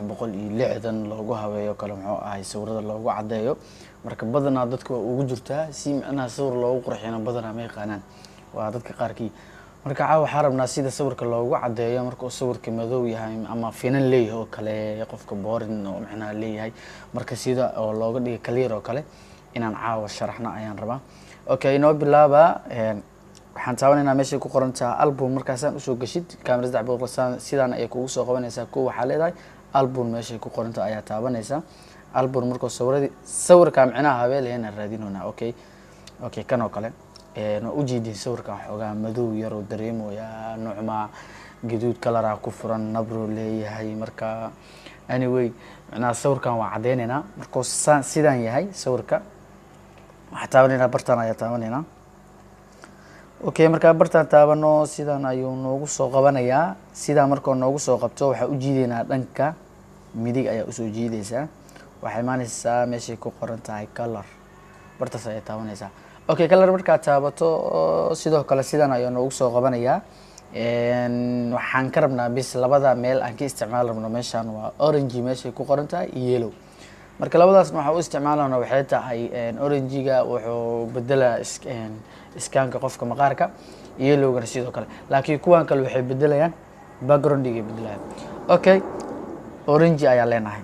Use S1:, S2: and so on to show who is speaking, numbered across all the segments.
S1: 360 loogu habeeyo kale, muxuu ahay, sawirada loogu caddeeyo. Marka badanaa dadka waa ugu jirtaa si micnaha sawir loogu qurxiyana badanaa ma yaqaanaan, waa dadka qaarkii. Marka caawa waxaa rabnaa sida sawirka loogu caddeeyo marka uu sawirka madow yahay ama finan leeyahay oo kale, qofka boorin oo micnaha leeyahay, marka sida oo looga dhigo clear oo kale inaan caawa sharaxno ayaan rabaa. Okay, inoo bilaaba. Waxaan taabanaynaa meeshay ku qoran tahay album. Markaasaan usoo geshid camera 300 sidaan ayay kugu soo qabanaysaa. Ko waxaa leedahay album, meeshay ku qoran tahay ayaa taabanaysaa. Album markuu sawiradii sawirka micnaha habee lehena raadinoonaa. Okay, kan oo kale waa ujeedin, sawirkan xoogaa madow yaroo dareemoyaa, nucma gaduud kalaraa ku furan, nabro leeyahay. Marka anyway, micnaha sawirkan waa caddeynaynaa. Markuu sidaan yahay sawirka, waxaa taabanaynaa bartaan ayaa taabanaynaa. Okay, markaa bartaan taabano, sidan ayuu noogu soo qabanayaa. Sidaa markuu noogu soo qabto, waxaa u jiideynaa dhanka midig ayaa usoo jiideysaa. Waxay imaaneysaa meeshay ku qoran tahay color, bartaas ayaa taabanaysaa. Okay, color markaad taabato, sidoo kale sidan ayuu noogu soo qabanayaa. Waxaan ka rabnaa bis labada meel aan ka isticmaali rabno meeshan waa orange meeshay ku qoran tahay iyo yellow. Marka labadaasna waxaa u isticmaalana waxay tahay, orange-ga wuxuu bedelaa skin-ka qofka maqaarka, yellowgana sidoo kale, laakiin kuwan kale waxay bedelayaan background-igay bedelayaan. Okay, orange ayaa leenahay.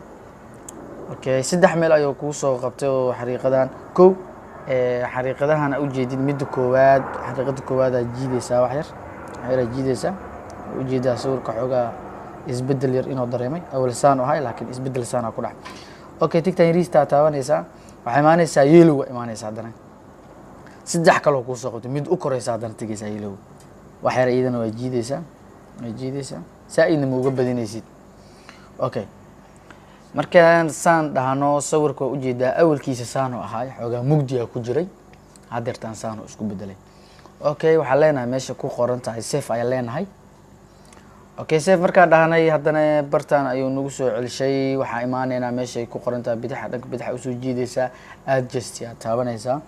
S1: Okay, saddex meel ayuu kuu soo qabtay oo xariiqadan. Kow, xariiqadahan ujeedid, midda koowaad, xariiqada koowaad aad jiideysaa, wax yar wax yar aad jiideysaa. Ujeedaa sawirka xoogaa isbedel yar inuu dareemay. Awal saan u ahay, laakiin isbedel saana ku dhacay. Okay, tigtan yariistaa taabanaysaa, waxay imaaneysaa yellow waa imaaneysaa. Haddana saddex kaloo kuu soo qabtay, mid u koreysa haddana tegeysaa yellow, wax yar iyadana waa jiideysaa, waa jiideysaa, saa-idna ma uga badinaysid. Okay, markaan saan dhahno, sawirka waa ujeedaa, awalkiisa saanu ahaay, xoogaa mugdiyaa ku jiray, haddeertaan saanu isku bedelay. Okay, waxaan leenahay meesha ku qoran tahay save ayaan leenahay. Okay, save markaan dhahnay, haddana bartaan ayuu nagu soo celishay. Waxaa imaaneynaa meeshay ku qoran tahay bidaxa, dhanka bidaxa usoo jiideysaa, adjust aad taabanaysaa.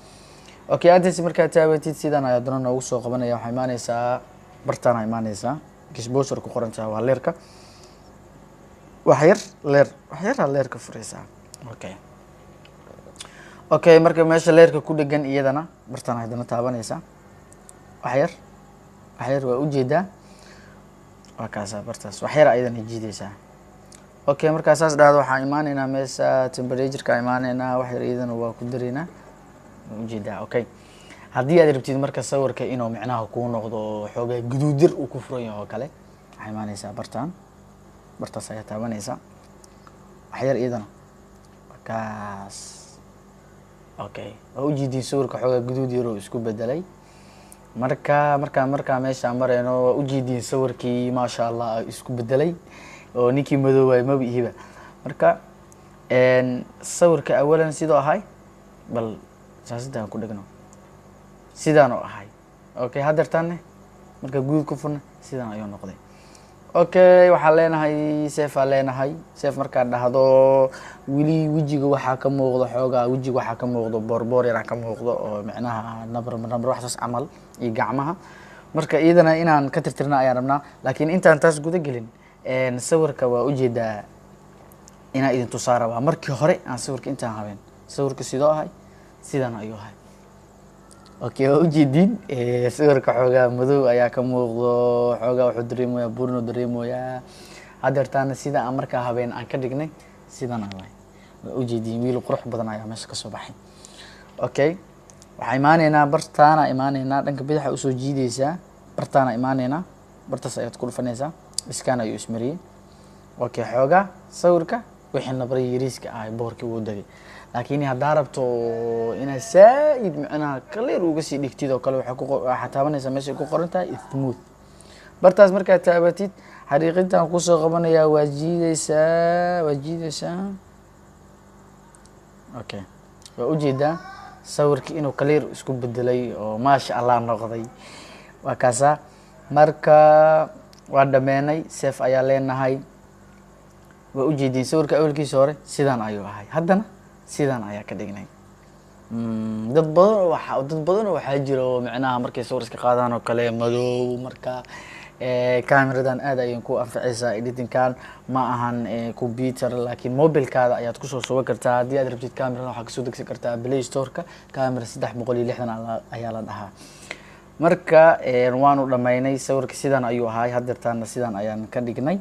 S1: Okay, adjust markaad taabatid, sidan ayaa haddana noogu soo qabanaya. Waxaa imaaneysaa bartaan, imaaneysaa exposure ku qoran tahay, waa leerka, wax yar leer, wax yaraa leerka fureysaa. Okay, marka meesha leerka ku dhegan iyadana bartaan haddana taabaneysaa, wax yar wax yar waa ujeedaa, waa kaasa bartaas, wax yar ayadana jiideysaa. Okay, markaa saas dhahdo, waxaan imaaneynaa meesha temperature-ka imaaneynaa, wax yar iyadana waa ku dareynaa, waa ujeedaa. Okay, haddii aad rabtid marka sawirka inuu micnaha kuu noqdo xoogaa guduudir uu ku furan yahay oo kale, waxaa imaaneysaa bartaan, bartaas ayaa taabaneysaa, wax yar iyadana waa kaas. Okay, waa ujeediin sawirka xoogaa guduud yar oo isku bedelay. Marka markaa meeshaan mareyno, waa ujeediin sawirkii, maasha Allah, isku bedelay oo ninkii madoobay maba ihiba. Marka sawirka awalan sidoo ahay, bal saasidaan ku dhigno, sidaan oo ahay. Okay, haddeertaanne marka guduud ku furna, sidaan ayuu noqday. Okay, waxaan leenahay save aan leenahay. Save markaad dhahdo, weli wejiga waxaa ka muuqdo xoogaa, wejiga waxaa ka muuqdo boorboor yaraa ka muuqdo oo micnaha nabar nabar wax saas camal iyo gacmaha. Marka iyadana inaan ka tirtirna ayaan rabnaa, laakiin intaan taas guda gelin, sawirka waa ujeedaa inaan idin tusaa rabaa. Markii hore aan sawirka intaan habeen, sawirka sidoo ahay, sidan ayuu ahay. Okay, waa ujeediin sawirka xoogaa madow ayaa ka muuqdo, xoogaa wuxuu dareemoyaa burinuu dareemoyaa. Haddeertaana sida aan markaa habeen aan ka dhignay, sidan waay, waa ujeediin, wiil qurux badan ayaa meesha kasoo baxay. Okay, waxaa imaaneynaa bartaana, imaaneynaa dhanka bidaxa usoo jiideysaa, bartaana imaaneynaa, bartaas ayaad ku dhufanaysaa, scan ayuu ismariyey. Okay, xoogaa sawirka wixii nabray yariiska ahay boorkii wuu degay, laakiin haddaa rabto inaad saa-id micnaha clear uga sii dhigtid oo kale, waxaa taabanaysaa meeshay ku qoran tahay smooth. Bartaas markaad taabatid, xariiqintan kusoo qabanayaa, waa jiideysaa, waa jiideysaa. Okay, waa ujeedaa sawirkii inuu clear isku bedelay oo maasha Allah noqday, waa kaasaa. Marka waa dhameenay, save ayaa leenahay. Waa ujeediin sawirka awalkiisa hore sidaan ayuu ahay, haddana sidaan ayaa ka dhignay. Dad badan oo waxaa jira oo micnaha markay sawir iska qaadaan oo kale madow. Marka Cameradan aad ayay ku anficaysaa editingkan. Ma ahan computer, laakiin mobilkaada ayaad kusoo suban kartaa. Haddii aad rabtid cameradan, waxaad kasoo degsan kartaa Play Storeka. Camera 360 ayaa la dhahaa. Marka waanu dhammaynay sawirka, sidan ayuu ahaay, hadeertaana sidan ayaan ka dhignay.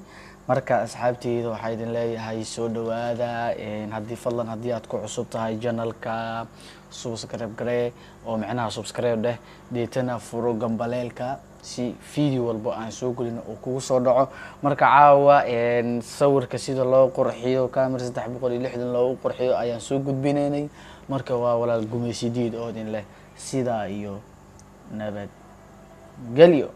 S1: Marka asxaabteyda, waxaa idin leeyahay soo dhawaada. Haddii fadlan haddii aad ku cusub tahay channelka, subscribe garee oo micnaha subscribe dheh, deetana furo gambaleelka si video walbo aan soo gelino uu kugu soo dhaco. Marka caawa sawirka sida loo qurxiyo, camera 360 loogu qurxiyo ayaan soo gudbinaynay. Marka waa walaal Gumaysidiid oo idin leh sidaa iyo nabad gelyo.